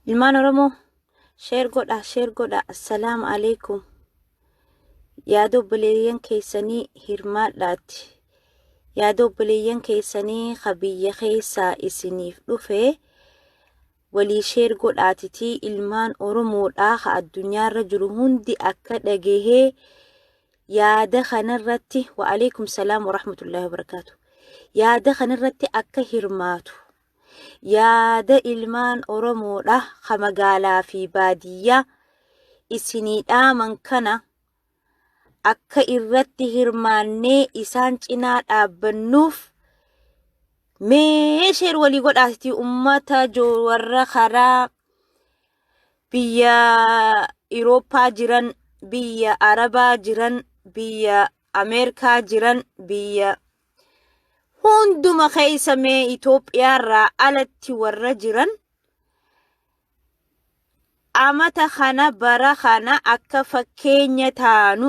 Ilmaan Oromoo sheer godhaa sheer godhaa assalaamu alaikum. Yaada obboleeyyan keessanii hirmaadhaatti. Yaada obboleeyyan keessanii ka biyya keessaa isiniif dhufe walii sheer godhaatitii ilmaan Oromoodhaa ka addunyaarra jiru hundi akka dhagahee yaada kanarratti wa alaikum salaam wa rahmatullahi wa barakaatu. Yaada kanarratti akka hirmaatu. Yaada ilmaan Oromoodha ka magaalaa fi baadiyyaa isinii dhaaman kana akka irratti hirmaannee isaan cinaa dhaabbannuuf mee sheer walii godhaati ummata warra karaa biyya Irooppaa jiran, biyya Arabaa jiran, biyya Ameerikaa jiran, biyya hunduma keessa mee Itoophiyaarraa alatti warra jiran amata kana bara kana akka fakkeenya taanu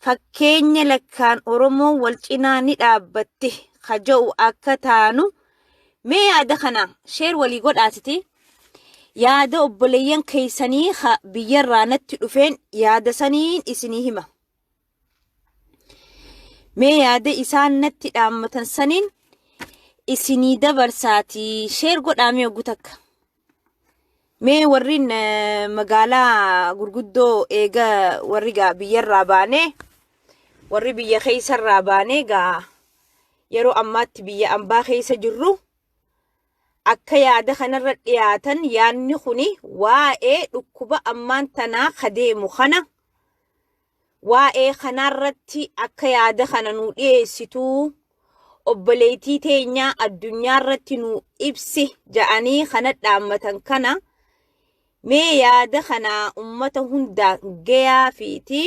fakkeenya lakkaan Oromoon wal cinaa ni dhaabbatti ka ja'u akka taanu mee yaada kana sheer walii godhaatiti yaada obboleeyyan keessanii ka biyyarraa natti dhufeen yaada saniin isinii hima. Mee yaada isaan natti dhaammatan saniin isinii dabarsaati sheer godhaa mee oggu takka. Mee warrin magaalaa gurguddoo eega warri gaa biyyarraa baanee warri biyya keessarraa baanee gaa yeroo ammaatti biyya ambaa keessa jirru akka yaada kanarra dhiyaatan yaadni kuni waa'ee dhukkuba ammaan tanaa ka deemu kana Waa'ee kanaarratti akka yaada kana nuu dhiyeessituu obboleettii teenyaa addunyaarratti nuu ibsi ja'anii kana dhaammatan kana mee yaada kana ummata hundaan gayaa fiiti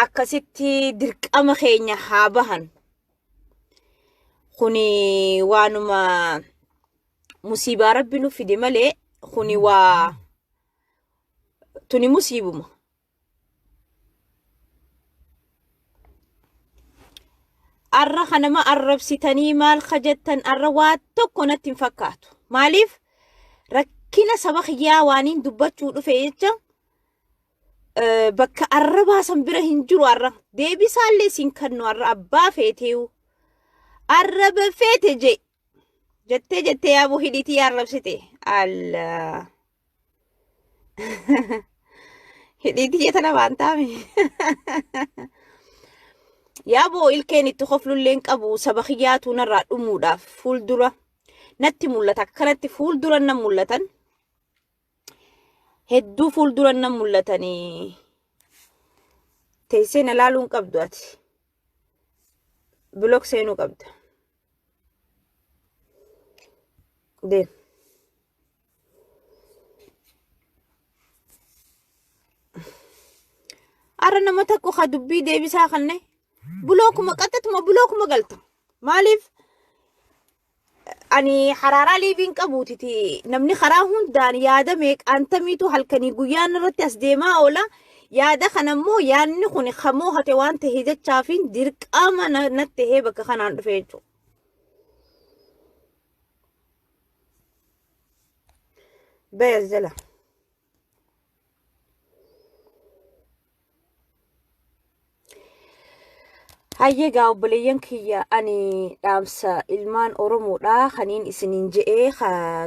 akkasitti dirqama keenya haa bahan. Kuni waanuma musiibaa rabbi nu fide malee kuni waa tuni musiibuma. Arra kanama arrabsitanii maal kajettan arra waa tokko natti hin fakkaatu. Maaliif rakkina saba kiyyaa waaniin dubbachuu dhufe jecha bakka arrabaa san bira hin jiru arra deebisaallee siin kannu arra abbaa feeteeyu arraba feete jee jettee jettee yaaboo hidhiitii arrabsite allaa. Hidhii tiyya tana waan taame. Yaaboo ilkeen itti koflullee hin qabu saba kiyyaatu narraa dhumuudhaaf fuuldura natti mul'ata akkanatti fuuldura nan mul'atan. Hedduu fuuldura nan mul'atanii. Teessee na laaluu hin qabdu ati. Bilook seenuu qabda. Deem. Arra nama tokko ka dubbii deebisaa kanne bulookuma qaxxatuma bulookuma galta. Maaliif ani haraaraa liiviin qabuutiti namni karaa hundaan yaada meeqaantamiitu halkanii guyyaan irratti as deemaa oola. Yaada kana immoo yaadni kun kamoo hate waan ta'e jechaafiin dirqama natti tahee bakka kanaan dhufe jechuudha. Bay as jala. Hayyee gaa obboleeyyan kiyya ani dhaamsa ilmaan Oromoodha kaniin isiniin je'ee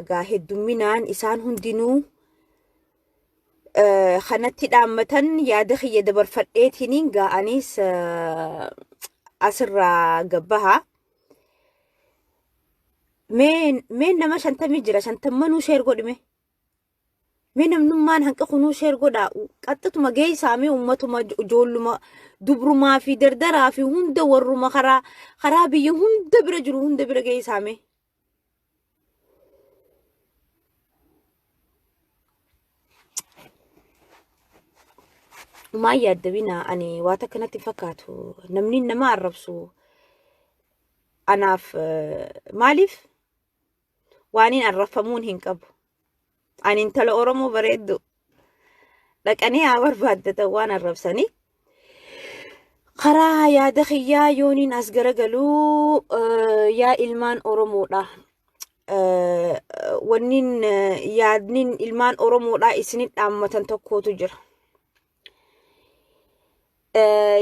gaa heddumminaan isaan hundinuu kanatti dhaammatan yaada kiyya dabarfadheetiniin gaa anis asirraa gabbaha. Mee mee nama shantamii jira shantammanuu sheer godhi mee. Mee namnummaan hanqa kunuu sheer godhaa qaxxatuma geessaa mee ummatuma ijoolluma dubrumaa fi dardaraa fi hunda warruma karaa karaa biyya hunda bira jiru hunda bira geessaa mee. Maan yaaddabina ani waa takka natti hin fakkaatu namni nama arrabsu anaaf maaliif waaniin arrabfamuun hin qabu. Ani intala Oromoo bareeddu dhaqanii haa barbaaddatan waan arrabsanii. Karaa yaada kiyyaa yooniin as garagaluu yaa ilmaan Oromoodha. Wannin yaadnin ilmaan Oromoodhaa isinit dhaammatan tokkootu jira.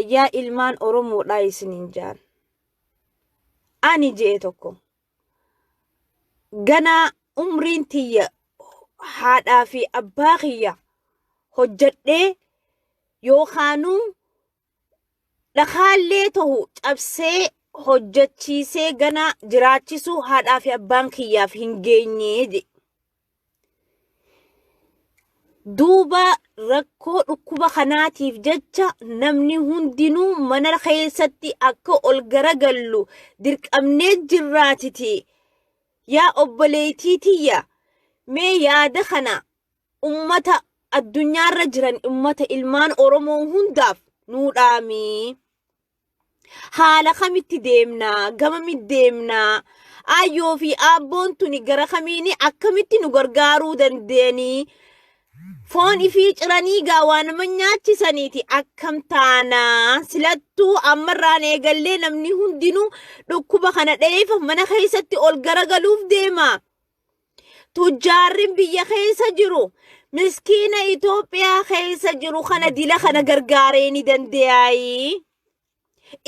Yaa ilmaan Oromoodhaa isinin jaan. Ani je'e tokko. Ganaa umriin tiyya haadhaa fi abbaa kiyya hojjadhee yookaanuu dhakaallee ta'u cabsee hojjachiisee ganaa jiraachisuu haadhaa fi abbaan kiyyaaf hin geenye jedhe. Duuba rakkoo dhukkuba kanaatiif jecha namni hundinuu mana keessatti akka ol garagallu dirqamnee jirraatiti. Yaa obboleettii tiyya, mee yaada kana ummata addunyaarra jiran ummata ilmaan Oromoo hundaaf nuu dhaami. Haala kamitti deemnaa? Gamamitti deemnaa? Aayyoo fi aabboon tuni gara kamiini akkamitti nu gargaaruu dandeenii? Foon ifii ciranii gaa waa nama nyaachisaniiti akkam taanaa? Silattuu ammarraan eegallee namni hundinuu dhukkuba kana dheefa mana keessatti ol garagaluuf deema. Tujjaarrin biyya keessa jiru miskiina Itoophiyaa keessa jiru kana dila kana gargaaree ni danda'aayi.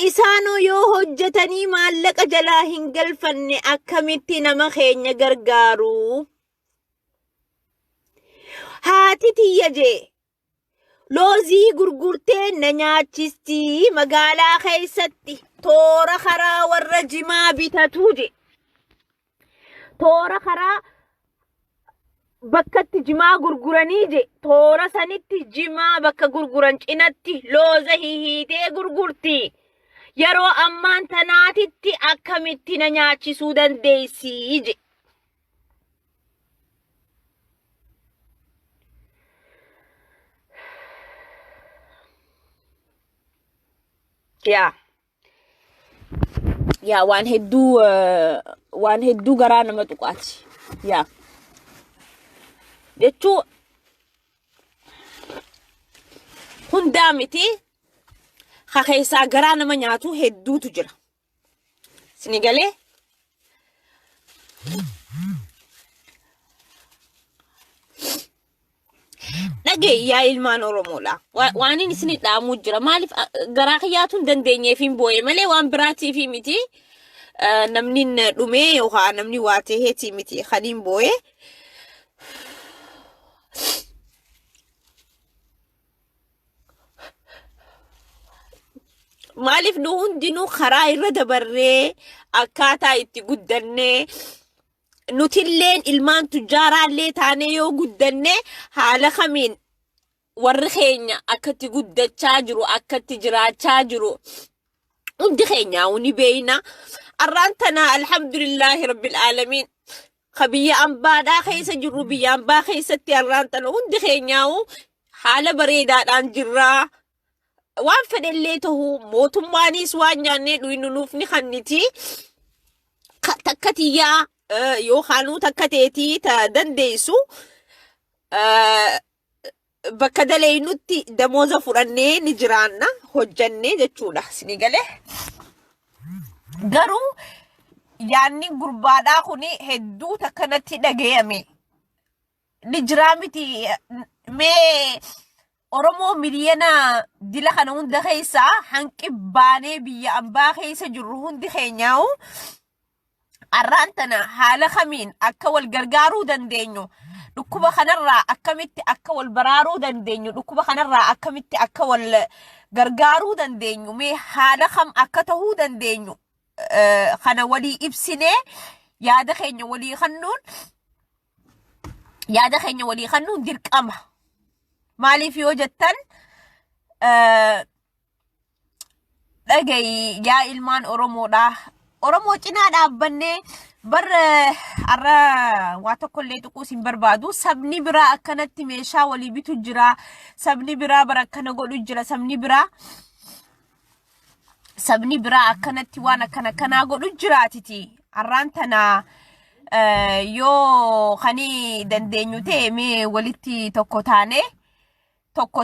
Isaanoo yoo hojjetanii maallaqa jalaa hin galfanne akkamitti nama keenya gargaaru? Haati tiyya jee loozii gurgurtee na nyaachisti magaalaa keessatti toora karaa warra jimaa bitatuu je. Toora karaa bakkatti jimaa gurguranii je toora sanitti jimaa bakka gurguran cinatti looza hihiitee gurgurti. Yeroo ammaan tanaatitti akkamitti na nyaachisuu dandeessi je. Yaa. Yaa waan hedduu waan hedduu garaa nama tuqaati. Yaa. Jechuu hundaa miti ka keessaa garaa nama nyaatu hedduutu jira. Sini galee? Dhaga'i yaa ilmaan Oromoodha. Waan inni isin dhaamuu jira. Maaliif garaa kiyyaatu hin dandeenyeef hin boo'e malee waan biraatiif miti. Namni hin dhumee yookaan namni waa ta'eetii miti kan hin boo'e. Maaliif nu hundinuu karaa irra dabarree akkaataa itti guddannee nutilleen ilmaan tujjaaraallee taanee yoo guddanne haala kamiin warri keenya akkatti guddachaa jiru akkatti jiraachaa jiru hundi keenya ni beeyna. Arraan tana alhamdulillaahi rabbil aalamiin ka biyya ambaadhaa keessa jirru biyya ambaa keessatti arraan tana hundi keenyaa'u haala bareedaadhaan jirraa. Waan fedhellee ta'u mootummaanis waan nyaannee dhuynu nuuf ni kanniti. Takka tiyyaa yookaanuu takka teetii ta dandeessu bakka daleeynutti damooza fudhannee ni jiraanna hojjannee jechuudha. Sini galee. Garuu yaanni gurbaadhaa kuni hedduu takka natti dhagayame. Ni jiraa miti mee Oromoo miliyoona dila kana hunda keessaa hanqi baanee biyya ambaa keessa jirru hundi keenyaa'u arraan tana haala kamiin akka wal gargaaruu dandeenyu dhukkuba kanarraa akkamitti akka wal baraaruu dandeenyu dhukkuba kanarraa akkamitti akka wal gargaaruu dandeenyu mee haala kam akka tahuu dandeenyu kana walii ibsinee yaada keenya walii kennuun yaada keenya walii kennuun dirqama. Maaliif yoo jettan dhagayi yaa ilmaan Oromoodha. Oromoo cinaa dhaabbannee bar har'a waa tokkollee tuquus hin barbaadu. Sabni biraa akkanatti meeshaa walii bitu jira. Sabni biraa bara akkana godhu jira. Sabni biraa akkanatti waan akkana akkanaa godhu jiraatiti. Har'aan tana yoo kani dandeenyu ta'e mee walitti tokko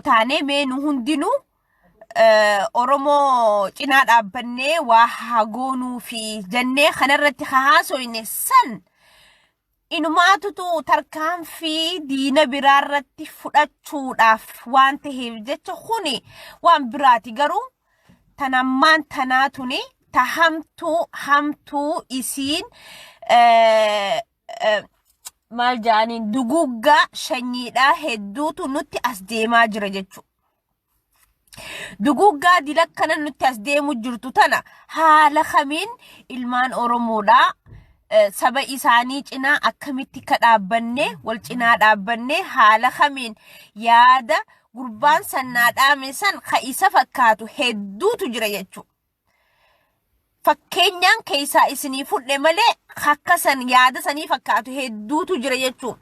taanee mee nu hundinuu Oromoo cinaa dhaabbannee waa haa goonuu fi jennee kanarratti haa haasoyne san. Inumaatutu tarkaanfii diina biraa irratti fudhachuudhaaf waan taheef jecha kuni waan biraati garuu tan ammaan tanaa tuni ta hamtuu hamtuu isiin maal jaaniin duguggaa shanyiidhaa hedduutu nutti as deemaa jira jechuudha. Duguggaa dila kana nutti as deemu jirtu tana haala kamiin ilmaan Oromoodhaa saba isaanii cinaa akkamitti akka dhaabbannee wal cinaa dhaabbannee haala kamiin yaada gurbaan sannaa dhaame san ka isa fakkaatu hedduutu jira jechuudha. Fakkeenyaan keessaa isinii fudhe malee akka san yaada sanii fakkaatu hedduutu jira jechuudha.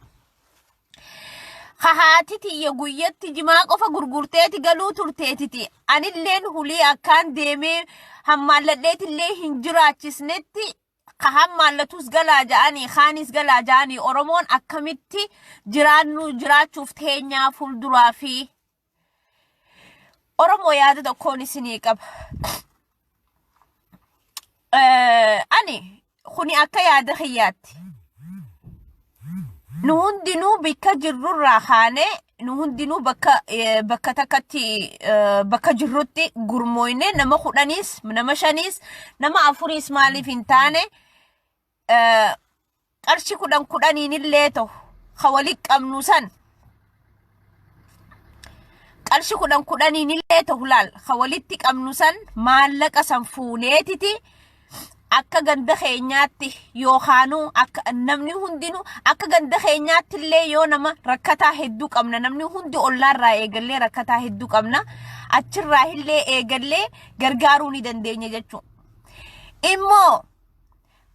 Ka haati tiyya guyyatti jimaa qofa gurgurteeti galuu turteetiti. Anilleen hulii akkaan deemee hammaalladheetillee hin jiraachisnetti ka hammaallatus galaa ja'anii kaanis galaa ja'anii Oromoon akkamitti jiraannu jiraachuuf teenyaa fuulduraa fi Oromoo yaada tokkoon isinii qaba. Ani kuni akka yaada kiyyaatti. Nu hundinuu bakka jirrurraa kaanee nu hundinuu bakka bakka takkatti bakka jirrutti gurmooyne nama 10s nama 5s nama 4s maaliif hin taane qarshii 10 10n illee ta'u ka wali qabnu san qarshii 10 10n illee ta'u laal ka walitti qabnu san maallaqa san fuuneetiti akka ganda keenyaatti yookaanuu akka namni hundinuu akka ganda keenyaatti illee yoo nama rakkataa hedduu qabna namni hundi ollaarraa eegallee rakkataa hedduu qabna achirraa illee eegallee gargaaruu ni dandeenya jechuudha. Immoo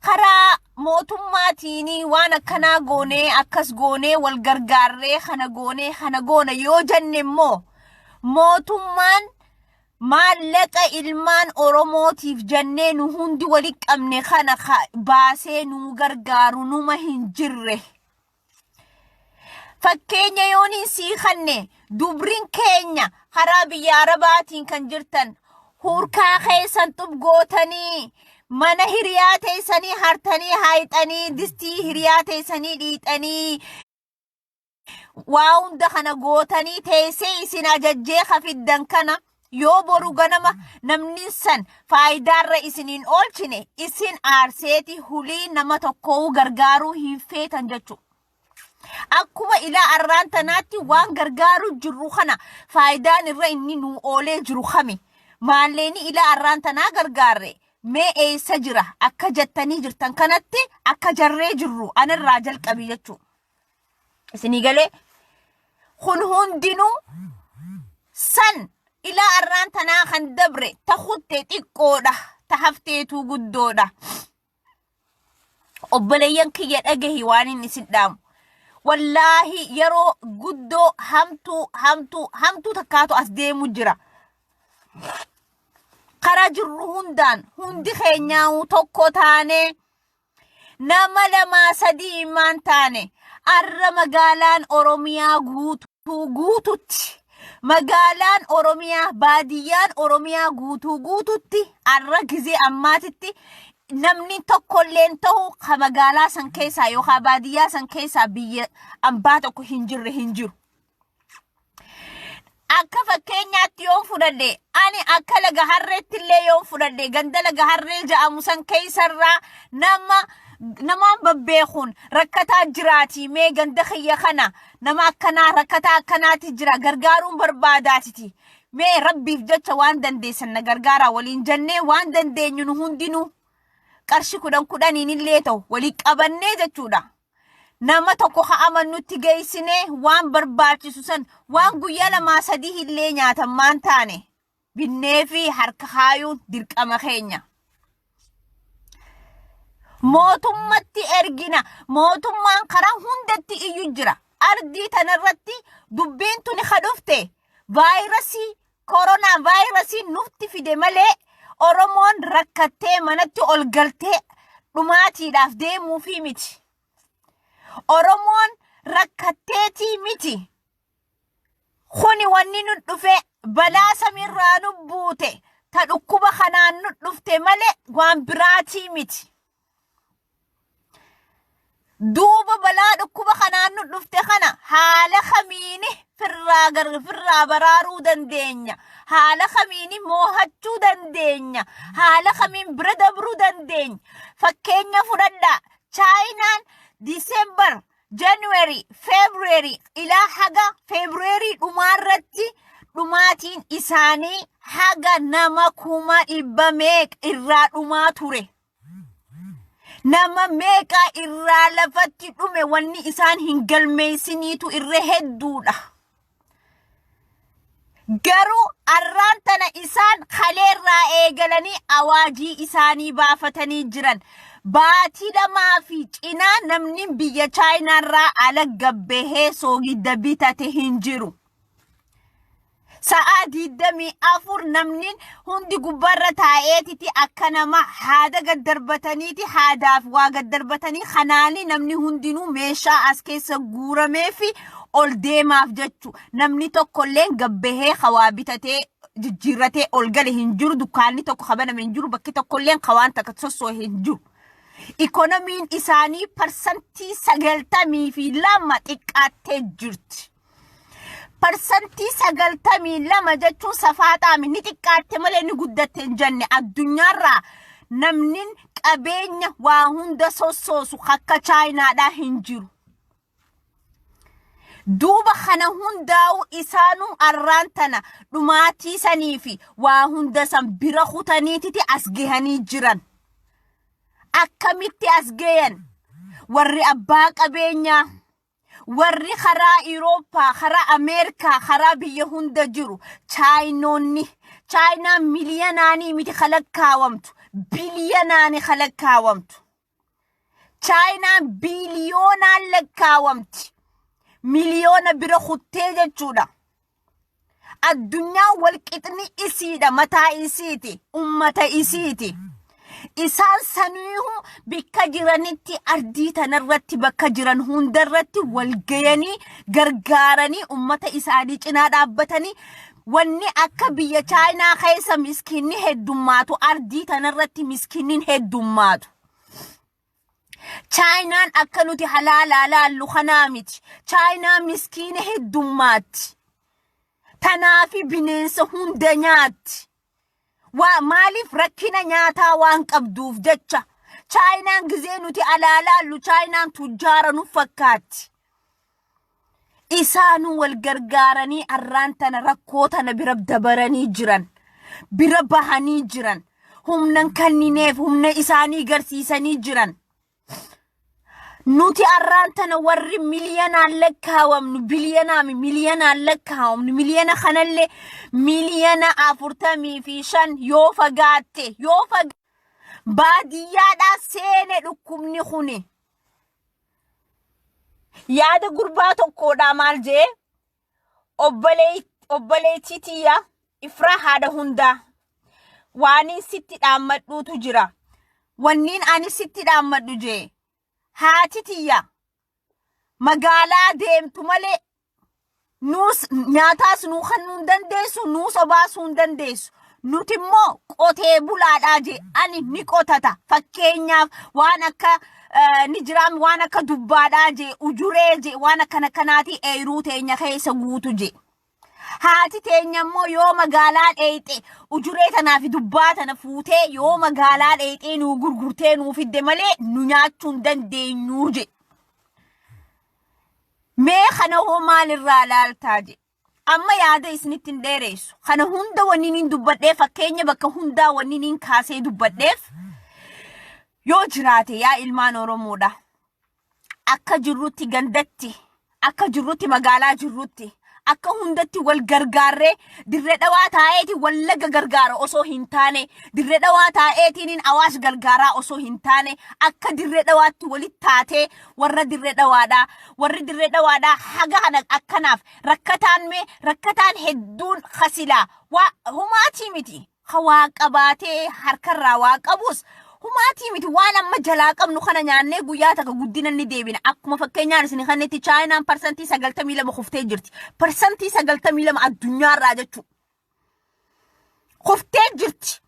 karaa mootummaatiin waan akkanaa goonee akkas goonee wal gargaarree kana goonee kana goona yoo jenne immoo mootummaan maallaqa ilmaan Oromootiif jennee nu hundi wali qabne kana baasee nu gargaaru numa hin jirre. Fakkeenya yooniin sii kanne dubrin keenya karaa biyya Arabaatiin kan jirtan hurkaa keessan xub gootanii mana hiriyaa teessanii hartanii haayxanii distii hiriyaa teessanii dhiixanii waa hunda kana gootanii teessee isin ajajjee kafiddan kana yoo boru ganama namni san faayidaarra isiniin oolchine isin aarseeti hulii nama tokkoo gargaaruu hin feetan jechuudha. Akkuma ilaa arraan tanaatti waan gargaaru jirru kana faayidaan irra inni nuu oolee jiru kami? Maalleeni ilaa arraan tanaa gargaarre mee eessa jira akka jettanii jirtan kanatti akka jarree jirru anarraa jalqabi jechuudha. Isinii galee kun hundinuu san ilaa arraan tanaa kan dabre ta kutte xiqqoodha ta hafteetuu guddoodha. Obboleeyyan kiyya dhagahi waan inni isin dhaamu. Wallaahi yeroo guddoo hamtuu hamtuu hamtuu takkaatu as deemu jira. Karaa jirru hundaan hundi keenyaa'uu tokko taanee nama lamaa sadii imaan taane arra magaalaan Oromiyaa guutuu guututti magaalaan Oromiyaa baadiyyaan Oromiyaa guutuu guututti arra gizee ammaatitti namni tokkolleen ta'u ka magaalaa san keessaa yookaan baadiyyaa san keessaa biyya ambaa tokko hin jirre hin jiru. Akka fakkeenyaatti yoon fudhadhe ani akka laga harreetti illee yoon fudhadhe ganda laga harree ja'amu san keessarraa nama namaan babbeekuun rakkataa jiraatii mee ganda kiyya kana nama akkanaa rakkataa akkanaati jira gargaaruun barbaadaatiti mee rabbiif jecha waan dandeessan na gargaaraa waliin jennee waan dandeenyu nu hundinuu qarshii 10 10n illee ta'u walii qabannee jechuudha. Nama tokko ka amannutti geessinee waan barbaachisu san waan guyyaa lamaa sadii illee nyaatan maan taane binnee fi harka kaayuun dirqama keenya. Mootummatti ergina. Mootummaan karaa hundatti iyyuu jira. Ardii tanarratti dubbiin tuni ka dhufte vaayirasii koronaa vaayirasii nufti fide malee Oromoon rakkattee manatti ol galtee dhumaatiidhaaf deemuufii miti. Oromoon rakkatteetii miti. Kuni wanni nu dhufe balaa samiirraa nu buute ta dhukkuba kanaan nu dhufte malee waan biraatii miti. Duuba balaa dhukkuba kanaan nu dhufte kana haala kamiini firraa gar firraa baraaruu dandeenya? Haala kamiini moohachuu dandeenya? Haala kamiin bira dabruu dandeenya? Fakkeenya fudhadhaa. Chaayinaan December, January, February ilaa haga February dhumaarratti dhumaatiin isaanii haga nama 100,000 meeqa irraa dhumaa ture. Nama meeqa irraa lafatti dhume wanni isaan hin galmeessiniitu irra hedduudha. Garuu arraan tana isaan kaleerraa eegalanii awaajii isaanii baafatanii jiran. Baatii 2 fi cinaa namni biyya Chaayinaarraa ala gabbahee soogidda bitate hin jiru. Sa'aa 24 namni hundi gubbaarra taa'eetiti akka nama haada gad darbataniiti haadaaf waa gad darbatanii kanaani namni hundinuu meeshaa as keessa guuramee fi ol deemaaf jechu. Namni tokkolleen gabbahee hawaa bitatee jijjiirratee ol gale hin jiru. Dukkaanni tokko kabaname hin jiru. Bakki tokkolleen hawaan takka sossoo'e hin jiru. Ikonomiin isaanii 92% xiqqaattee jirti. 92% jechuun safaaxaami ni xiqqaatte malee ni guddatte hin jenne. Addunyaarraa namni qabeenya waa hunda sossoosu akka Chaayinaadhaa hin jiru. Duuba kana hundaa'u isaanuu arraan tana dhumaatii sanii fi waa hunda san bira kutaniititi as gahanii jiran. Akkamitti as gayan? Warri abbaa qabeenyaa, warri karaa Irooppaa, karaa Ameerikaa, karaa biyya hunda jiru, Chaayinoonni, Chaayinaan miliyanaanii miti kalakkaawamtu, biliyanaani kalakkaawamtu. Chaayinaan biiliyoonaan lakkaawamti. Miliyoona bira kuttee jechuudha. Addunyaa walqixni isiidha, mataa isiiti, ummata isiiti. Isaan saniihu bikka jiranitti ardii tanarratti bakka jiran hundarratti walgayanii gargaaranii ummata isaanii cinaa dhaabbatanii wanni akka biyya Chaayinaa keessa miskiinni heddummaatu ardii tanarratti miskiinnin heddummaatu. Chaayinaan akka nuti halaalaa laallu kanaa miti. Chaayinaan miskiina heddummaatti. Tanaafi bineensa hunda nyaatti. Waa maaliif rakkina nyaataa waan qabduuf jecha. Chaayinaan gizee nuti alaa laallu Chaayinaan tujjaara nu fakkaatti. Isaanuu wal gargaaranii arraan tana rakkoo tana bira dabaranii jiran. Bira bahanii jiran. Humnan kannineef humna isaanii garsiisanii jiran. Nuti arraan tana warri miliyanaan lakkaawamnu biliyanaami miliyanaan lakkaawamnu miliyana kanallee 45 miliyoona yoo fagaatte yoo fagaatte baadiyyaadhaa seene dhukkubni kuni. Yaada gurbaa tokkoodhaa maal jee obboleettii tiyya Ifraa haadha hundaa waaniin sitti dhaammadhuutu jira. Wanniin ani sitti dhaammadhu jee haati tiyya magaalaa deemtu malee nuus nyaataas nuu kennuu hin dandeessu nuus obaasuu hin dandeessu. Nuti immoo qotee bulaadhaa jee ani ni qotata. Fakkeenyaaf waan akka ni jiraam waan akka dubbaadhaa jee ujuree jee waan akkana kanaatii eeruu teenya keessa guutu jee. Haati teenya immoo yoo magaalaa dheeyxe ujuree tanaa fi dubbaa tana fuutee yoo magaalaa dheeyxee nuu gurgurtee nuu fidde malee nu nyaachuu hin dandeenyuu je. Mee kana hoo maalirraa laaltaa je. Amma yaada isinitti hin dheeressu. Kana hunda wanni niin dubbadhee fakkeenya bakka hundaa wanni niin kaasee dubbadheef yoo jiraate yaa ilmaan Oromoodha. Akka jirrutti gandatti, akka jirrutti magaalaa jirrutti, akka hundatti wal gargaarree Dirree Dhawaa taa'eetiin Wallagga gargaara osoo hin taane, Dirree Dhawaa taa'eetiin Awaash gargaaraa osoo hin taane, akka Dirree Dhawaatti walitti taatee warra Dirree Dhawaadhaa, warri Dirree Dhawaadhaa haga kana akkanaaf rakkataan mee rakkataan hedduun kasilaa waa humaatii miti. Ka waa qabaatee harkarraa waa qabus humaatii miti waan amma jalaa qabnu kana nyaannee guyyaa takka guddina ni deebina. Akkuma fakkeenyaan isin kannetti Chaayinaan 92% kuftee jirti. 92% addunyaarraa jechuudha. Kuftee jirti.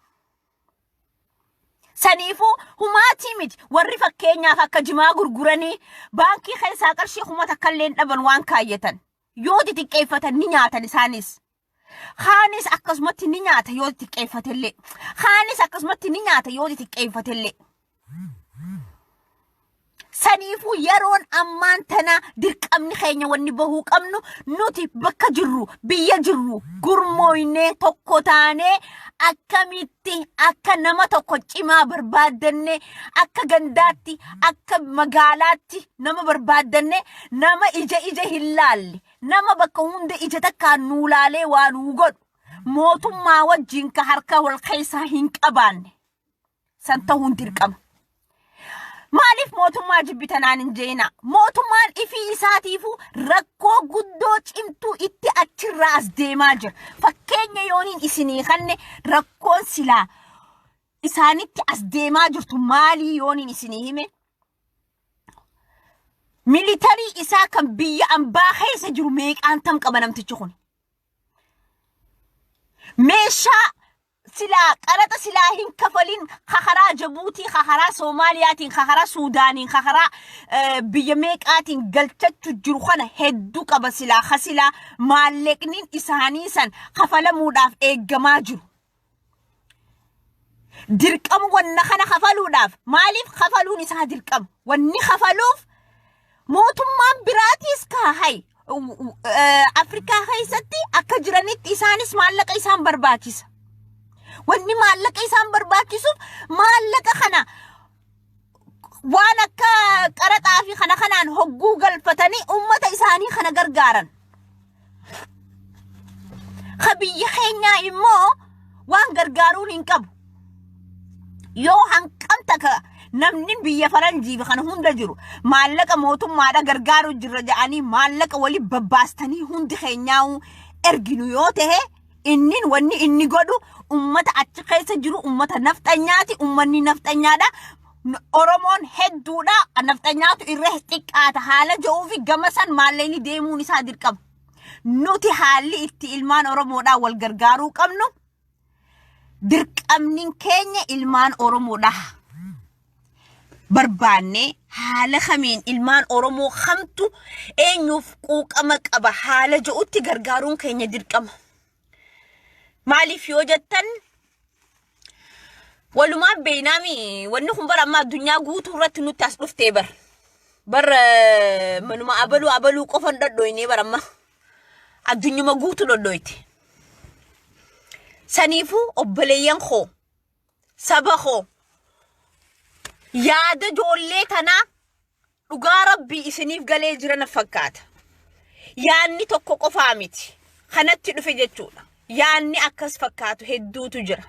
Saniifuu humaatii miti warri fakkeenyaaf akka jimaa gurguranii baankii keessaa qarshii 1000 illee hin dhaban waan kaayyatan. Yoo xixiqqeeffatan ni nyaatan isaanis. Kaanis akkasumatti ni nyaata yoo xixiqqeeffatellee. Kaanis akkasumatti ni nyaata yoo xixiqqeeffatellee. Saniifuu yeroon ammaan tana dirqamni keenya wanni bahuu qabnu nuti bakka jirru biyya jirru gurmooynee tokko taanee akkamitti akka nama tokko cimaa barbaaddanne, akka gandaatti akka magaalaatti nama barbaaddanne, nama ija ija hin laalle, nama bakka hunda ija takkaan nuu laalee waa nuu godhu, mootummaa wajjin ka harka wal keessaa hin qabaanne san ta'uun dirqama. Maaliif mootummaa jibbitanaan hin jeenaa? Mootummaan ifii isaatiifuu rakkoo guddoo cimtuu itti achirraa as deemaa jira. Fakkeenya yooniin isinii kanne, rakkoon silaa isaanitti as deemaa jirtu maalii yooniin isinii hime? Militarii isaa kan biyya ambaa keessa jiru meeqaan tam qaba namtichi kun? Meeshaa silaa qaraxa silaa hin kafalin karaa Jabuutii, karaa Soomaaliyaatiin, karaa Suudaaniin, karaa biyya meeqaatiin galchachuu jiru kana hedduu qaba silaa ka silaa maallaqni isaanii san kafalamuudhaaf eeggamaa jiru. Dirqama wanna kana kafaluudhaaf, maaliif kafaluun isaa dirqama? Wanni kafaluuf mootummaan biraatiis kaahay Afrikaa keessatti akka jiranitti isaanis maallaqa isaan barbaachisa. Wanni maallaqa isaan barbaachisuuf maallaqa kana waan akka qaraxaa fi kana kanaan hogguu galfatanii ummata isaanii kana gargaaran. Ka biyya keenyaa immoo waan gargaaruun hin qabu. Yoo hanqam takka namni biyya faranjii fi kana hunda jiru maallaqa mootummaadha gargaaru jirra jedhanii maallaqa wali babbaastanii hundi keenyaa erginu yoo ta'e, innin wanni inni godhu ummata achi keessa jiru ummata nafxanyaati. Ummanni nafxanyaadha. Oromoon hedduudha, nafxanyaatu irra xiqqaata haala jedhuu fi gama san maallaqni deemuun isaa dirqama. Nuti haalli itti ilmaan Oromoodhaa wal gargaaruu qabnu, dirqamni keenya ilmaan Oromoodha. Barbaanne haala kamiin ilmaan Oromoo kamtu eenyuuf quuqama qaba haala jedhutti gargaaruun keenya dirqama. Maaliif yoo jettan, walumaan beeynaami, wanni kun bara amma addunyaa guutuu irratti nutti as dhuftee bar. Bar manuma abaluu abaluu qofan dhodhoynee bar, amma addunyuma guutuu dhodhoyte. Saniifuu obboleeyyan koo, saba koo, yaada ijoollee tanaa dhugaa rabbii isiniif galee jiran fakkaata. Yaanni tokko qofaa miti. Kanatti dhufe jechuudha. Yaanni akkas fakkaatu hedduutu jira.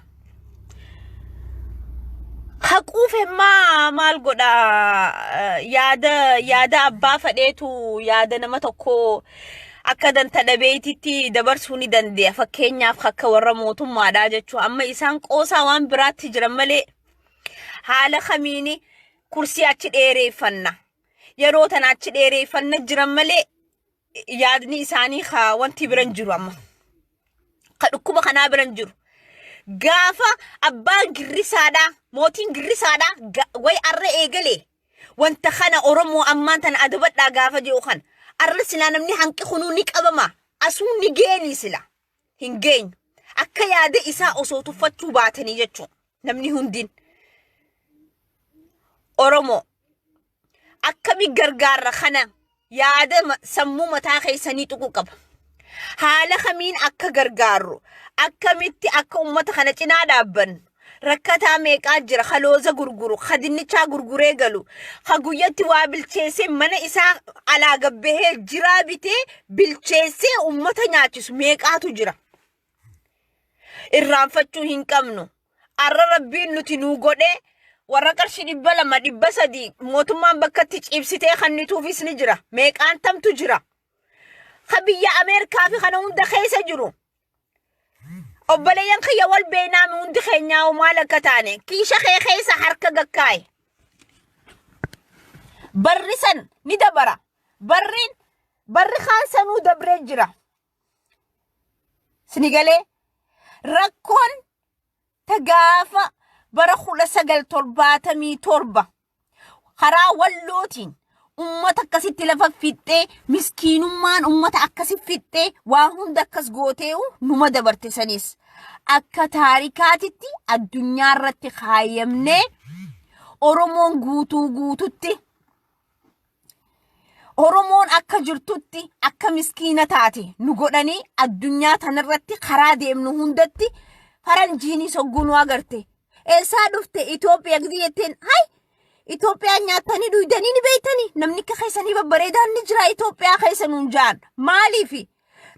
Haquuf hemmaa maal godha, yaada abbaa fadheetu yaada nama tokko akka danta dhabeetitti dabarsuu ni dandeenya. Fakkeenyaaf akka warra mootummaadhaa jechuudha. Amma isaan qoosaa waan biraatti jiran malee haala kamiini kursii achi dheereeffanna. Yeroo tana achi dheereeffanna jiran malee yaadni isaanii haa wanti biran jiru amma. Ka dhukkuba kanaa biran jiru. Gaafa abbaan girrisaadhaa, mootiin girrisaadhaa way arra eegalee wanta kana Oromoo ammaan tana adabadhaa gaafa jiru kana. Arra silaa namni hanqi kunuu ni qabama. Asuu ni geeni sila. Hin geenyu. Akka yaada isaa osoo tuffachuu baatanii jechuudha. Namni hundin. Oromoo akkami gargaarra kana yaada sammuu mataa keessanii tuquu qaba. Haala kamiin akka gargaarru, akkamitti akka ummata kana cinaa dhaabbannu, rakkataa meeqaa jira, ka looza gurguru, ka dinnichaa gurguree galu, ka guyyatti waa bilcheessee mana isaa alaa gabbahee jiraa bitee bilcheessee ummata nyaachisu meeqaatu jira. Irraanfachuu hin qabnu. Arra rabbiin nuti nuu godhee warra qarshii 200, 300 mootummaan bakkatti ciibsitee kannituufis ni jira. Meeqaan tamtu jira. Ka biyya Ameerikaa fi kana hunda keessa jiru. Obboleeyyan kiyya, wal beenaami, hundi keenyaa maal akka taane kiisha kee keessa harka gakkaaye. Barri san ni dabara. Barriin barri kaan sanuu dabree jira. Sinigalee rakkoon ta gaafa bara 1977 karaa Wallootiin ummata akkasitti lafa fixxee, miskiinummaan ummata akkasi fixxee, waa hunda akkas gooteewu numa dabarte. Sanis akka taarikaatitti addunyaa irratti kaayamnee, Oromoon guutuu guututti, Oromoon akka jirtutti akka miskiina taate nu godhanii, addunyaa tanarratti karaa deemnu hundatti faranjiinis hogguu nu agarte, "Eessaa dhufte?" "Itoophiyaa" gidi jetteen, "Hay, Itoophiyaan nyaattanii dhuydanii ni beeytanii? Namni akka keessanii babbareedaan ni jira Itoophiyaa keessa" nuun jaan. Maaliifi?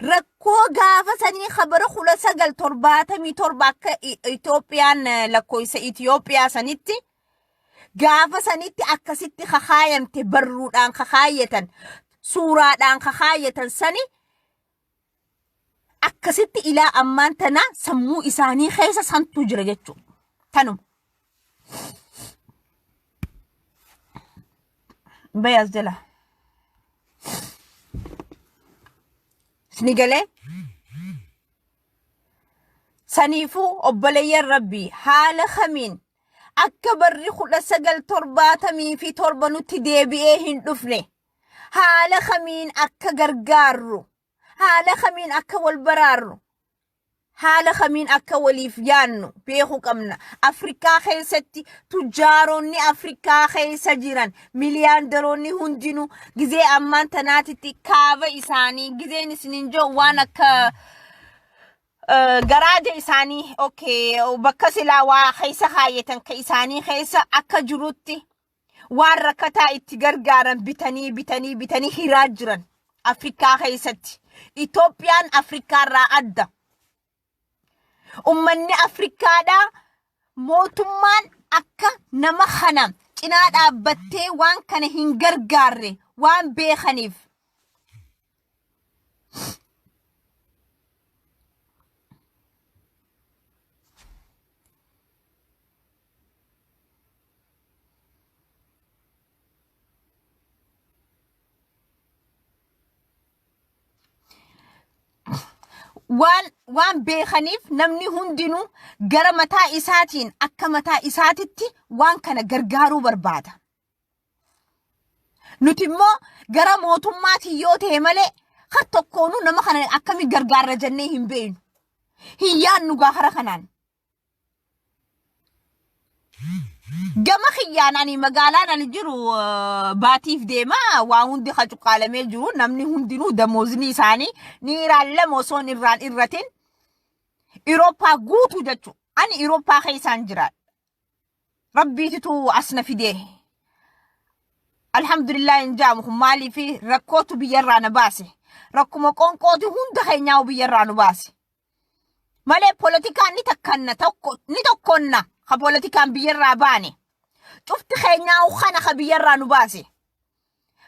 Rakkoo gaafa sanii kabara 1977 akka Itoophiyaan lakkoofsa Itoophiyaa sanitti gaafa sanitti akkasitti kakaayamte, barruudhaan kakaayyatan, suuraadhaan kakaayyatan sani akkasitti ilaa ammaan tana sammuu isaanii keessa santu jira jechuudha. Tanuma. Bayas jala. Ni galee? Saniifuu obboleeyyan Rabbii, haala kamiin akka barri 1977 nutti deebi'ee hin dhufne, haala kamiin akka gargaarru, haala kamiin akka wal baraarru, haala kamiin akka waliif yaannu beekuu qabna. Afrikaa keessatti tujjaaronni Afrikaa keessa jiran, miliyaandaroonni hundinuu gizee ammaan tanaatitti kaaba isaanii gizeen isinin jiru waan akka garaaja isaanii, okay, bakka silaa waa keessa kaayyatan ka isaanii keessa akka jirutti waan rakkataa itti gargaaran bitanii bitanii bitanii hiraa jiran Afrikaa keessatti. Itoophiyaan Afrikaa irraa adda. Ummanni Afrikaadhaa mootummaan akka nama kana cinaa dhaabbattee waan kana hin gargaarre waan beekaniif, waan beekaniif namni hundinuu gara mataa isaatiin akka mataa isaatitti waan kana gargaaruu barbaada. Nuti immoo gara mootummaatiin yoo ta'e malee har tokkoonuu nama kana akkami gargaarra jennee hin beeknu. Hin yaadnu gaa kara kanaan. Gama kiyyaan ani magaalaan ani jiru baatiif deema, waa hundi ka cuqqaalamee jiru, namni hundinuu damoozni isaanii niiraan lama osoo hin irraan irratin Irooppaa guutuu jechuudha. Ani Irooppaa keessaan jiraadha. Rabbiititu as na fidee. Alhamdulillah hin jaamu kun maaliif rakkootu biyyarraa na baase. Rakkuma qoonqooti hunda keenyaa biyyarraa nu baase. Malee poolitikaan ni takkanna tokko ni tokkonna ka poolitikaan biyyarraa baane. Cufti keenyaa kana ka biyyarraa nu baase.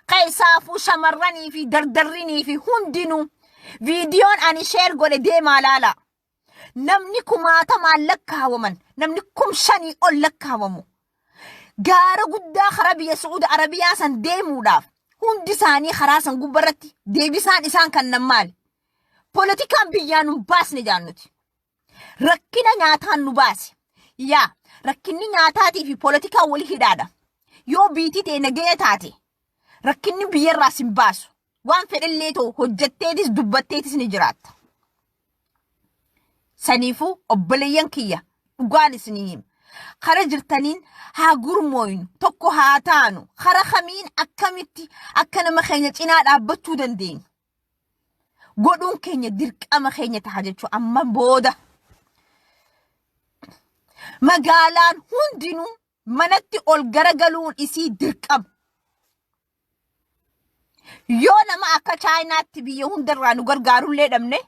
Keessaafuu shamarranii fi dardarrinii fi hundinuu viidiyoon ani share godhe deemaa laala. Namni kumaatamaan lakkaawaman, namni 5,000 ol lakkaawamu, gaara guddaa karaa biyya Su'uudi Arabiyaa san deemuudhaaf hundi isaanii karaa san gubbarratti deebisaan isaan kannan maali? Poolitikaan biyyaa nu baasne jaannuti. Rakkina nyaataan nu baase. Yaa, rakkinni nyaataatii fi poolitikaan wal hidhaadha. Yoo biitii ta'e nagaya taate rakkinni biyyarraa sin baasu. Waan fedhellee ta'u hojjetteetis dubbatteetis ni jiraatta. Saniifuu obboleeyyan kiyya, dhugaan isinii hima. Kara jirtaniin haa gurmooynu, tokko haa taanu, kara kamiin akkamitti akka nama keenya cinaa dhaabbachuu dandeenyu godhuun keenya dirqama keenya taha jechuudha amma booda. Magaalaan hundinuu manatti ol garagaluun isii dirqama. Yoo nama akka Chaayinaatti biyya hundarraa nu gargaarullee dhabne,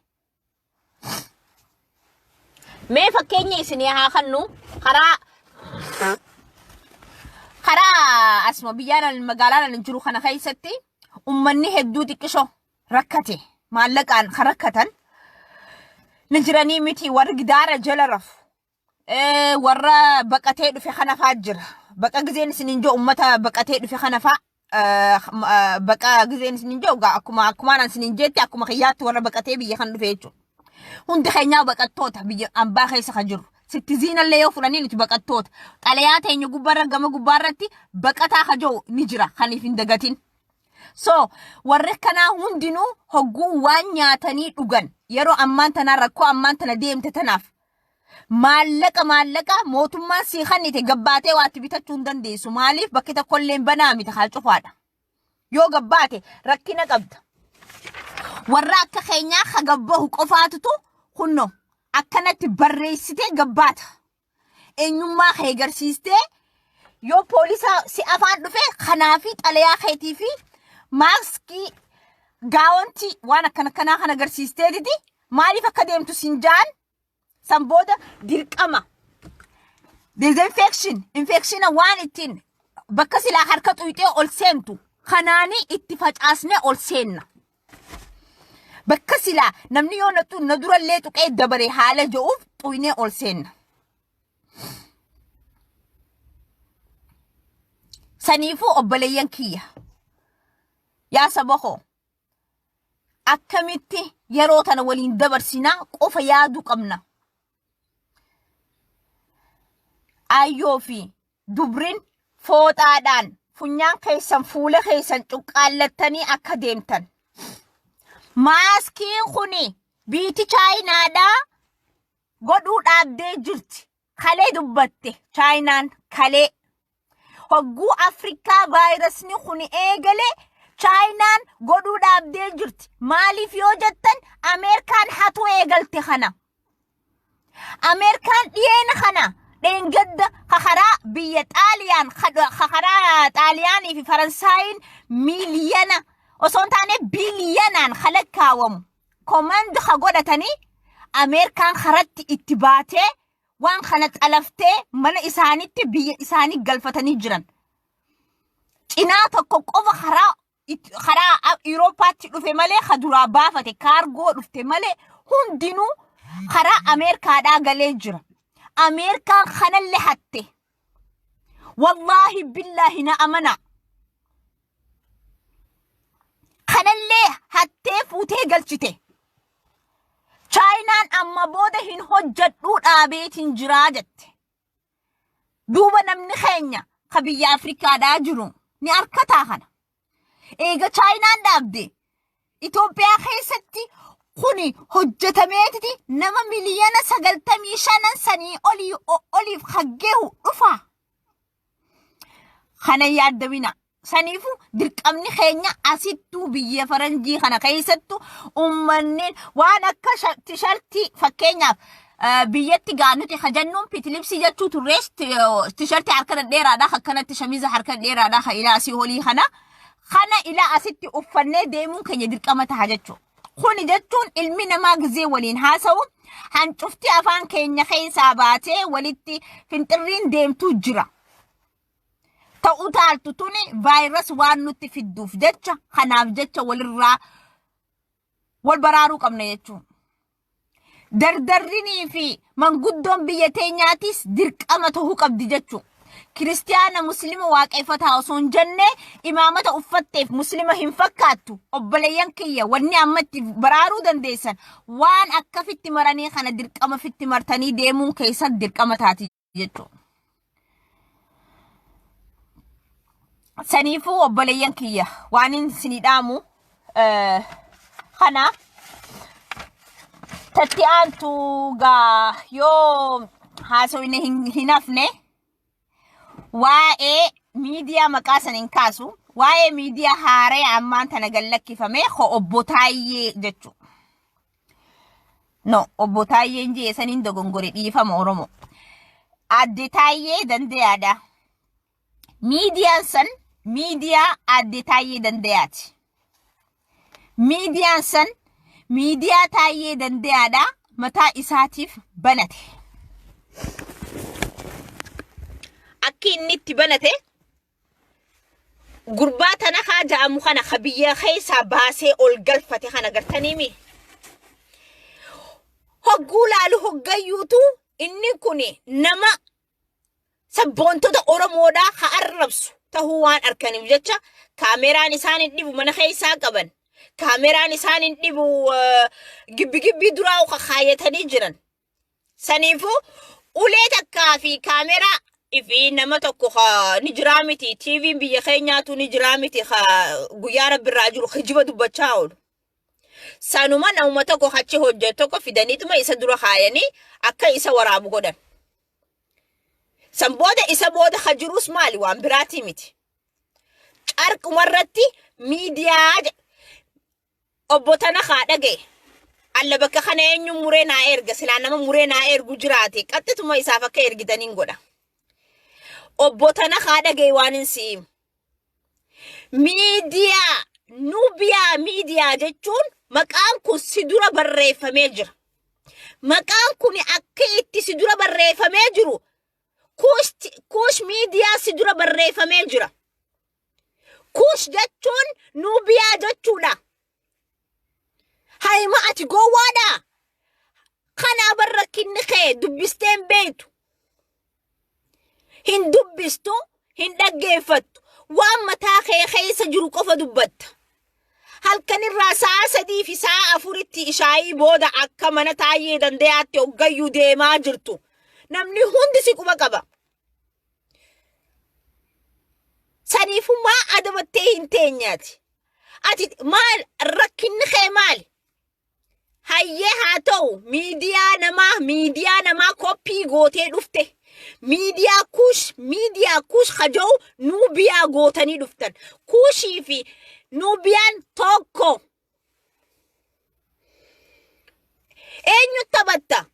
mee fakkeenya isinii haa kennu. Karaa asuma biyyaan magaalaan ani jiru kana keessatti ummanni hedduu xiqqisho rakkate, maallaqaan kan rakkatan ni jiranii miti? Warri gidaara jala rafu, warra baqatee dhufe kana faa jira. Baqa gizeen isin hin jiru, ummata baqatee dhufe kana faa, baqa gizeen isin hin jiru akkuma akkumaan isin hin jetti, akkuma kiyyaatti warra baqatee biyya kana dhufe jechuudha. Hundi keenyaa baqattoota biyya ambaa keessa kan jirru. Sittiziinallee yoo fudhanii nuti baqattoota. Xalayaa teenya gubbaarra gama gubbaarratti baqataa kajoo ni jira kaniif hin dagatin. So warri kanaa hundinuu hogguu waan nyaatanii dhugan yeroo ammaan tanaa rakkoo ammaan tana deemte tanaaf maallaqa maallaqa mootummaan sii kennite gabbaatee waatti bitachuu hin dandeessu. Maaliif bakki tokkollee banaa miti haa cufaadha. Yoo gabbaate rakkina qabda. Warra akka keenyaa ka gabbahu qofaatutu kunno akkanatti barreessitee gabbaata. Eenyummaa kee garsiistee yoo poolisa si afaan dhufe kanaa fi xalayaa keetii fi maaskii gaawontii waan akkana kanaa kana agarsiisteetiti maaliif akka deemtu siin jaan san booda dirqama disinfection infekshina waan ittiin bakka silaa harka xuyxee ol seentu kanaanii itti facaasnee ol seenna. Bakka silaa namni yoo na na durallee tuqee dabare haala je'uuf xuynee ol seenna. Saniifuu obboleeyyan kiyya yaa saba koo akkamitti yeroo tana waliin dabarsinaa qofa yaaduu qabna. Aayyoo fi dubrin fooxaadhaan funyaan keessan fuula keessan cuqqaallattanii akka deemtan. Maaskiin kuni biiti chaayinaadhaa godhuu dhaabdee jirti. Kalee dubbatte chaayinaan kalee. Hogguu Afrikaa vaayirasni kun eegale chaayinaan godhuu dhaabdee jirti. Maaliif yoo jettan Ameerikaan hatuu eegalte kana. Ameerikaan dhiyeena kana dheengadda karaa biyya Xaaliyaan karaa Xaaliyaanii fi Faransaayiin miiliyana osoo hin taane biliyanaan kalakkaawwamu komand ka godhatanii Ameerikaan karatti itti baatee waan kana xalaftee mana isaanitti biyya isaanii galfatanii jiran. Cinaa tokko qofa karaa karaa Yuurooppaatti dhufe malee ka duraa baafate kaargoo dhufte malee hundinuu karaa Ameerikaadhaa galee jira. Ameerikaan kanallee hatte. Wallaahi billaahi na amanaa. Kanallee hattee fuutee galchite. Chaayinaan amma booda hin hojjedhuu dhaabeetiin jiraa jette. Duuba namni keenya ka biyya Afrikaadhaa jiru ni arkataa kana. Eega Chaayinaan dhaabde Itoophiyaa keessatti kuni hojjetameetiti nama 95,000,000 sanii olii oliif haggeehu dhufa. Kana yaaddawina. Saniifu dirqamni keenya asittuu biyya faranjii kana keessattu ummanni waan akka tishartii fakkeenyaaf biyyatti gaa nuti kajannuun pitilipsii jechuu turrees tishartii harka dhedheeraadha akkanatti shamiza harka dhedheeraadha ka ilaa asii olii kana kana ilaa asitti uffannee deemuun keenya dirqama taha jechuudha. Kuni jechuun ilmi namaa gizee waliin haasa'u hancufti afaan keenya keessaa baatee walitti finxirriin deemtuu jira. Ta'u taaltu tuni vaayirasi waan nutti fidduuf jecha kanaaf jecha walirraa wal baraaruu qabna jechuudha. Dardarrinii fi manguddoon biyya teenyaatis dirqama ta'uu qabdi jechuudha. Kiristiyaana muslima waaqeffataa osoo hin jenne imaamata uffatteef muslima hin fakkaattu. Obboleeyyan kiyya wanni amma itti baraaruu dandeessan waan akka fitti maranii kana dirqama fitti martanii deemuun keessan dirqama taati jechuudha. Saniifuu obboleeyyan kiyya waan inni isinii dhaamu kana tatti aantu gaa yoo haasofne hin hafne waa'ee miidiyaa maqaa san hin kaasu waa'ee miidiyaa haaree ammaan tana gad lakkifame ko obbo Taayyee jechuudha. No, obbo Taayyeen jee saniin dogongore dhiifama Oromoo. Aadde Taayyee Dandayaadha. Miidiyaan san miidiyaa Aadde Taayyee Dandayaati. Miidiyaan san miidiyaa Taayyee Dandayaadha mataa isaatiif banate. Akki inni itti banate gurbaa tana kaa ja'amu kana ka biyya keessaa baasee ol galfate kana gartaniimi. Hogguu laalu hoggayyuutu inni kun nama sabboontota Oromoodhaa ka arrabsu tahuu waan arkaniif jecha kaameraan isaan hin dhibu mana keessaa qaban. Kaameraan isaan hin dhibu gibbi gibbii duraa ka kaayatanii jiran. Saniifuu Ulee takkaa fi kaameraa fi nama tokko ka ni jiraa miti. TV'n biyya keenyaatu ni jiraa miti ka guyyaa rabbirraa jiru kijiba dubbachaa oolu. Sanuma namuma tokko achi hojjetu tokko fidaniituma isa dura kaayanii akka isa waraabu godhan. San booda isa booda ka jirus maali waan biraatii miti. Carquma irratti miidiyaa obbo Tanakaa dhagaye. Alla bakka kana eenyuun muree naa erga silaa nama muree naa ergu jiraate qaxxituma isaaf akka ergitaniin godha. Obbo Tanakaa dhagaye waan hin si'im. Miidiyaa Nubiyaa miidiyaa jechuun maqaan kun si dura barreeffamee jira. Maqaan kun akka itti si dura barreeffamee jiru kuush miidiyaa si dura barreeffamee jira. Kuush jechuun Nubiyaa jechuudha. Hayma ati gowwaadha. Kanaa bar rakkinni kee dubbistee hin beektu. Hin dubbistu, hin dhaggeeffattu. Waan mataa kee keessa jiru qofa dubbatta. Halkan irraa sa'a 3 fi sa'a 4tti ishaayii booda akka mana taayyee dandayaatti hoggayyuu deemaa jirtu. Namni hundi si quba qaba. Saniifuu maa adabattee hin teenyaati? Ati maal rakkinni kee maali? Hayyee haa ta'u miidiyaa namaa koppii gootee dhufte. Miidiyaa kuush haja'u nuubiyaa gootanii dhuftan. Kuushii fi nuubiyaan tokko. Eenyu taphatta?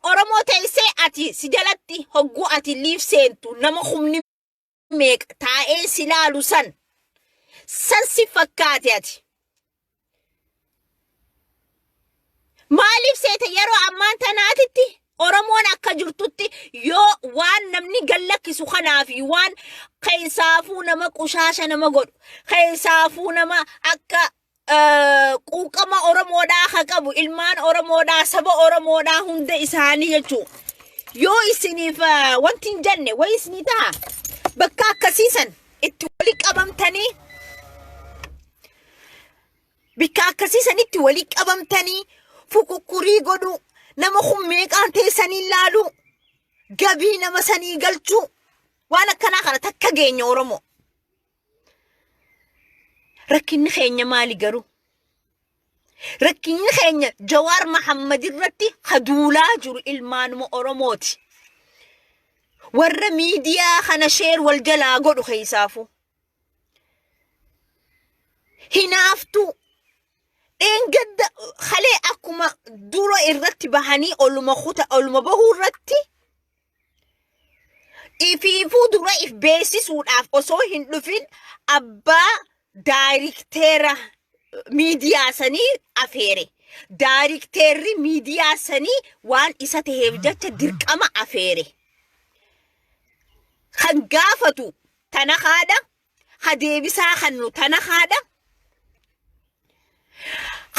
Oromoo teessee ati si jalatti hogguu ati liif seentu nama humni meeqa taa'ee si laalu san san si fakkaate ati. Maaliif seete yeroo ammaan tanaatitti Oromoon akka jirtutti yoo waan namni gallakkisu kanaa fi waan keessaafuu nama qushaasha nama godhu keessaafuu nama akka quuqama Oromoodhaa ka qabu ilmaan Oromoodhaa saba Oromoodhaa hunda isaanii jechuu yoo isiniif wanti hin jenne wayi isinii ta'a bakka akkasiisan itti wali qabamtanii bakka akkasiisanitti wali qabamtanii fukukkurii godhuu nama kun meeqaan teessanii laaluu gabii nama sanii galchuu waan akkanaa kana takka geenya Oromoo. Rakkinni keenya maali garuu? Rakkinni keenya Jawaar Mahammad irratti haduulaa jiru ilmaanuma Oromooti. Warra miidiyaa kana sheer wal jalaa godhu keessaafuu. Hinaaftuu dheengadda kalee akkuma dura irratti bahanii oluma kuta oluma bahuu irratti Ifiifuu dura if beeksisuudhaaf osoo hin dhufin abbaa daayirikteera miidiyaa sanii afeere. Daayirikteerri miidiyaa sanii waan isa taheef jecha dirqama afeere. Kan gaafatu tana haadha, ka deebisaa kannu tana haadha,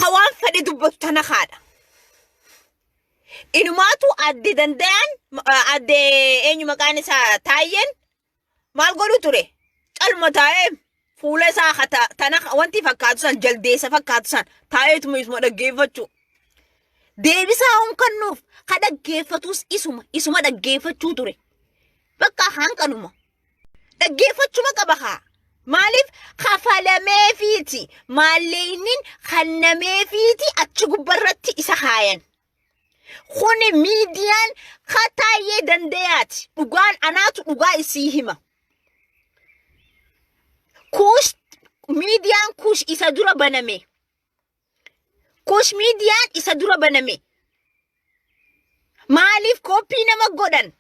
ka waan fedhe dubbatu tana haadha. Inumaatu adde danda'an adde eenyu maqaan isaa taayyeen maal godhu ture? Calma taa'ee fuula isaa tana wanti fakkaatu san jaldeessa fakkaatu san taa'eetuma isuma dhaggeeffachuu. Deebisaa honkannuuf ka dhaggeeffatus isuma isuma dhaggeeffachuu ture. Bakka hanqanuma. Dhaggeeffachuma qaba haa. Maaliif kafalameefiiti maalleynin kannameefiiti achi gubbarratti isa haayan. Kuni miidiyaan kataayyee dandayaati. Dhugaan anaatu dhugaa isii hima. Kuush miidiyaan kuush isa dura baname. Kuush miidiyaan isa dura baname. Maaliif kooppii nama godhan?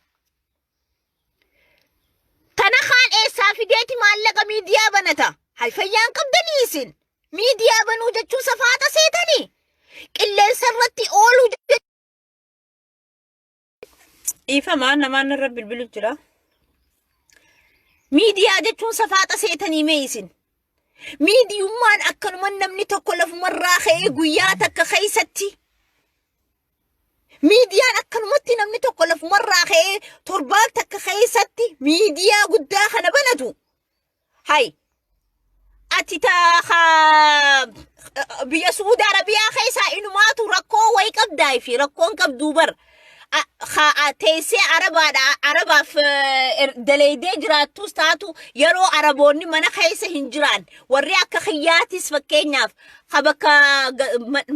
Tana kaan eessaa fideeti maallaqa miidiyaa banata? Hay fayyaan qabdanii isin. Miidiyaa banuu jechuun safaaxa seetanii. Qilleensa irratti ooluu Dhiifamaa namaan irra bilbilu jira. Miidiyaa jechuun safaaxa seetanii mee isin. Miidiyummaan akkanuma namni tokko lafumarraa ka'ee guyyaa takka keessatti Miidiyaan akkanumatti namni tokko lafumarraa ka'ee torbaan takka keessatti miidiyaa guddaa kana banatu. Hay ati ta biyya Suudi Arabiyaa keessaa inumaatu rakkoo wayi qabdaa fi rakkoon qabduu bar. Teessee arabaadha arabaaf daleeydee jiraattus taatu yeroo araboonni mana keessa hin jiraan warri akka kiyyaatis fakkeenyaaf ka bakka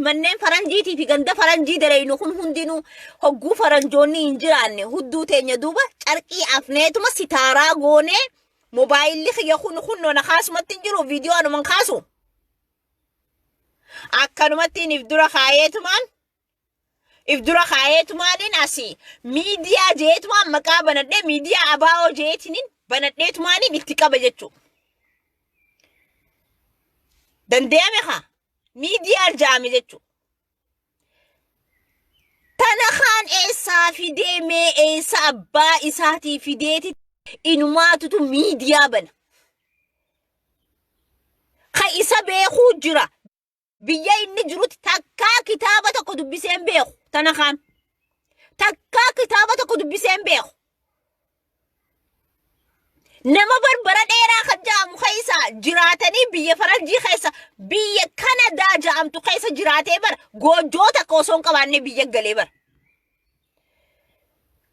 manneen faranjiitii fi ganda faranjii daleeynu kun hundinuu hogguu faranjoonni hin jiraanne hudduu teenya duuba carqii afneetuma sitaaraa goonee mobaayilli kiyya kun kunnoo na kaasumatti hin jiru viidiyoo anuman kaasu akkanumattiin if dura kaayeetumaan if dura kaayeetumaaniin asii miidiyaa jeetumaan maqaa banadhee miidiyaa abaa'oo jeetiniin banadheetumaaniin itti qaba jechuudha. Dandeeyame haa miidiyaa jaame jechuudha. Tana kaan eessaa fidee mee eessa abbaa isaatii fideeti inumaatutu miidiyaa bana. Ka isa beekuu jira. Biyya inni jirutti takkaa kitaaba tokko dubbisee hin beeku. Tana kaan. Takkaa kitaaba tokko dubbisee hin beeku. Nama barbara dheeraa kan ja'amu keessa jiraatanii biyya faranjii keessa biyya Kanadaa ja'amtu keessa jiraatee bara goojjoo takka osoo hin qabaanne biyya galee bara.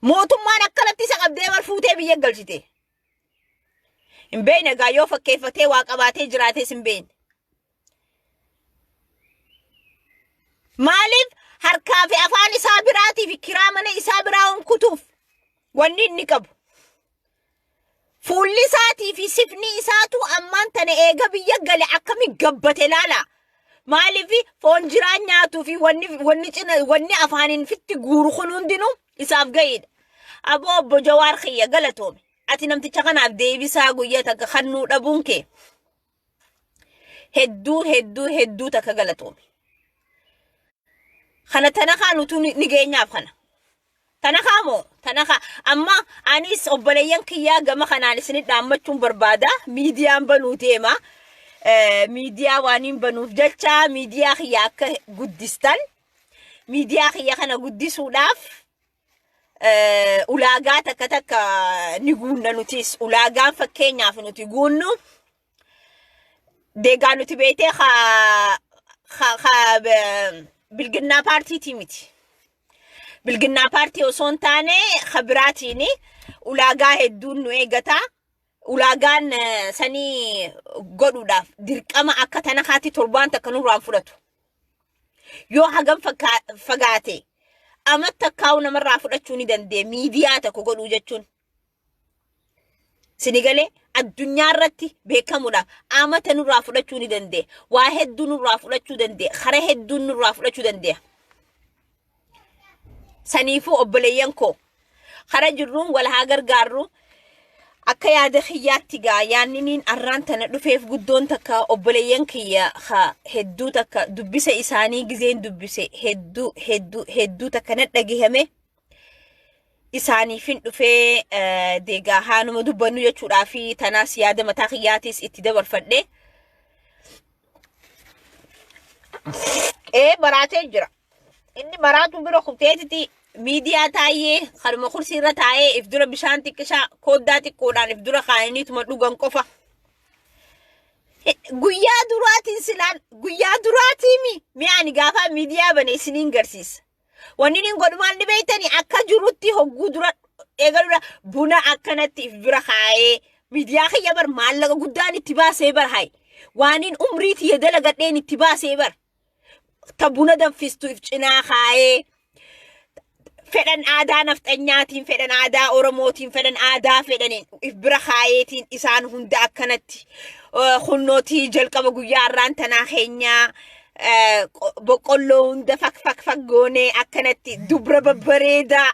Mootummaan akkanatti isa qabdee bar fuutee biyya galchite. Hin beekne egaa yoo fakkeeffatee waa qabaatee jiraatees hin beekne. Maaliif harkaa fi afaan isaa biraatii fi kiraa mana isaa biraa hunkutuuf wanni inni qabu. Fuulli isaatii fi sifni isaatu ammaan tana eega biyya gale akkami gabbate laala. Maaliif foon jiraan nyaatuu fi wanni wanni cina wanni afaaniin fitti guuru kun hundinuu isaaf ga'iidha. Aboo obbo Jawaar kiyya galatoomi. Ati namticha kanaaf deebisaa guyyaa takka kannuu dhabuun kee. Hedduu hedduu hedduu takka galatoomi. Kana tanakaa nutu ni geenyaaf kana. Tanakaa moo tanakaa amma anis obboleeyyan kiyyaa gama kanaan isinit dhaammachuun barbaada. Miidiyaan banuu deema. Miidiyaa waaniin banuuf jecha miidiyaa kiyya akka guddistan miidiyaa kiyya kana guddisuudhaaf ulaagaa takka takka ni guunna nutis ulaagaan fakkeenyaaf nuti guunnu deegaa nuti beetee ka ka ka bilginnaa paartiitii miti. Bilginnaa paartii osoo hin taane ka biraatiin ulaagaa hedduun nu eegata. Ulaagaan sanii godhuudhaaf dirqama akka tanakaatti torbaan takka nurraan fudhatu. Yoo hagam fagaate ama takkaa'u namarraa fudhachuu ni dandeenya miidiyaa tokko godhuu jechuun. Sini galee addunyaa irratti beekamuudhaaf amata nurraa fudhachuu ni dandeenya. Waa hedduu nurraa fudhachuu dandeenya. Karaa hedduun nurraa fudhachuu dandeenya. Saniifuu obboleeyyan koo karaa jirruun wal haa gargaarru. Akka yaada kiyyaatti gaa yaanniniin arraan tana dhufeef guddoon takka obboleeyyan kiyya ha hedduu takka dubbisa isaanii gizeen dubbise hedduu hedduu hedduu takka na dhagahame. Isaaniifin dhufee deegaa haanuma dubbannu jechuudhaa fi tanaas yaada mataa kiyyaatis itti dabarfadhe. Ee baraatee jira. Inni baraatu bira kuteetiti miidiyaa taayee kanuma kursii irra taa'ee if dura bishaan xiqqishaa kooddaa xiqqoodhaan if dura kaa'aniituma dhugan qofa. Guyyaa duraatiin silaan guyyaa duraatiimi mi'a ani gaafaa miidiyaa bane isiniin garsiisa. Wanni inni godhu maal ni beektanii akka jirutti hogguu dura eegaludha buna akkanatti if bira kaa'ee miidiyaa kiyya bar maallaqa guddaan itti baasee bar hayi waaniin umrii tiyya dalagadheen itti baasee bar ta buna danfistu if cinaa kaa'ee fedhan aadaa nafxanyaatiin fedhan aadaa oromootiin fedhan aadaa fedhaniin if bira kaayeetiin isaan hunda akkanatti kunnootii jalqaba guyyaa har'aan tanaa keenyaa boqqolloo hunda fak fak fak goonee akkanatti dubra babbareedaa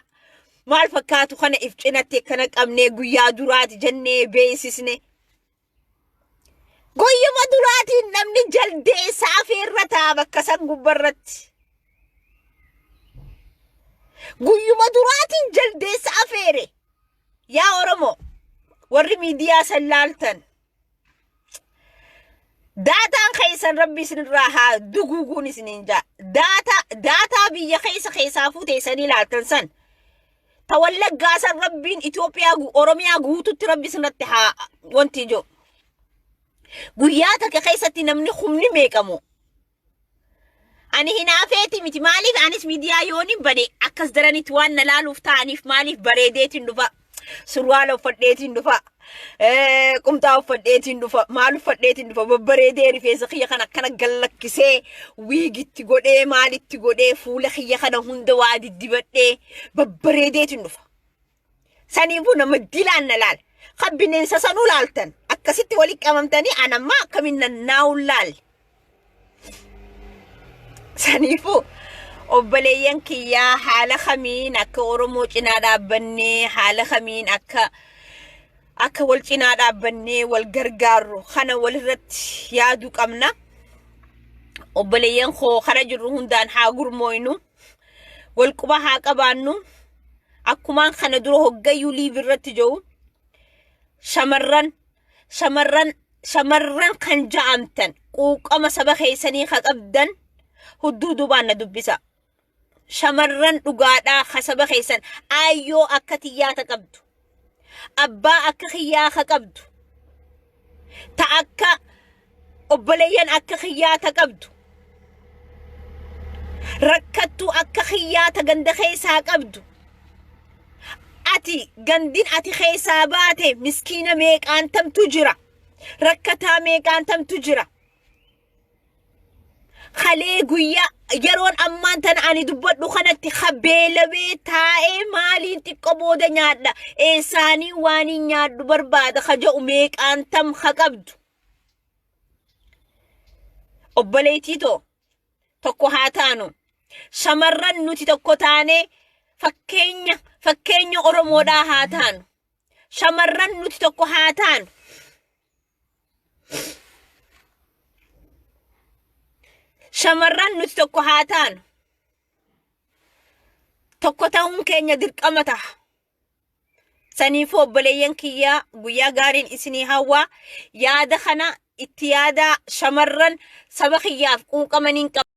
maal fakkaatu kana if cinatti akkana qabnee guyyaa duraati jennee beeksisne. Guyyuma duraatiin namni jaldeessa afeerra ta'a bakka san gubbarratti. Guyyuma duraatiin jaldeessa afeere. Yaa Oromoo warri miidiyaa san laaltan daataan keessan rabbi isinirraa haa duguuguun isiniin jaa. Daataa daataa biyya keessa keessaafuu teessanii laaltan san ta wallaggaa san rabbiin Itoophiyaa Oromiyaa guututti rabbi isinirratti haa wanti ijoo. Guyyaa takka keessatti namni humni meeqamu. Ani hinaafeeti miti maaliif anis miidiyaa yoon bane akkas daranitti waan na laaluuf ta'aniif maaliif bareedeetiin dhufa. Surwaala uffadheetiin dhufa. Qumxaa uffadheetiin dhufa. Maal uffadheetiin dhufa. Babbareedee rifeensa kiyya kana akkana gallakkisee wiigitti godhee maalitti godhee fuula kiyya kana hunda waa diddibadhee babbareedeetiin dhufa. Saniifuu nama dilaan na laala. Kan bineensa sanuu laaltan akkasitti walitti qabamtanii anammaa akkamiin nannaa'uun laalle. Saniifuu obboleeyyan kiyyaa haala kamiin akka Oromoo cinaa dhaabbannee haala kamiin akka akka wal cinaa dhaabbannee wal gargaarru kana walirratti yaaduu qabna. Obboleeyyan koo kara jirru hundaan haa gurmooynu. Wal quba haa qabaannu. Akkumaan kana dura hoggayyuu liiv irratti jiru shamarran shamarran shamarran kan ja'amtan quuqama saba keessanii ka qabdan hudduu duubaan na dubbisa. Shamarran dhugaadhaa ka saba keessan aayyoo akka tiyyaa ta qabdu. Abbaa akka kiyyaa ka qabdu. Ta akka obboleeyyan akka kiyyaa ta qabdu. Rakkattuu akka kiyyaa ta ganda keessaa qabdu. Ati gandin ati keessaa baate miskiina meeqaan tamtu jira. Rakkataa meeqaan tamtu jira. Kalee guyyaa yeroon ammaan tana ani dubbadhu kanatti kabeelawee taa'ee maaliin xiqqo booda nyaadha. Eessaanii waan hin nyaadhu barbaada ka jedhu meeqaan tam ka qabdu. Obboleettii too tokko haa taanu. Shamarran nuti tokko taanee fakkeenya fakkeenya Oromoodhaa haa taanu. Shamarran nuti tokko haa taanu. Shamarran nuti tokko haa taanu. Tokko ta'uun keenya dirqama ta'a. Saniifuu obboleeyyan kiyyaa guyyaa gaariin isinii hawwaa yaada kana itti yaadaa shamarran saba kiyyaaf quuqamaniin qaba.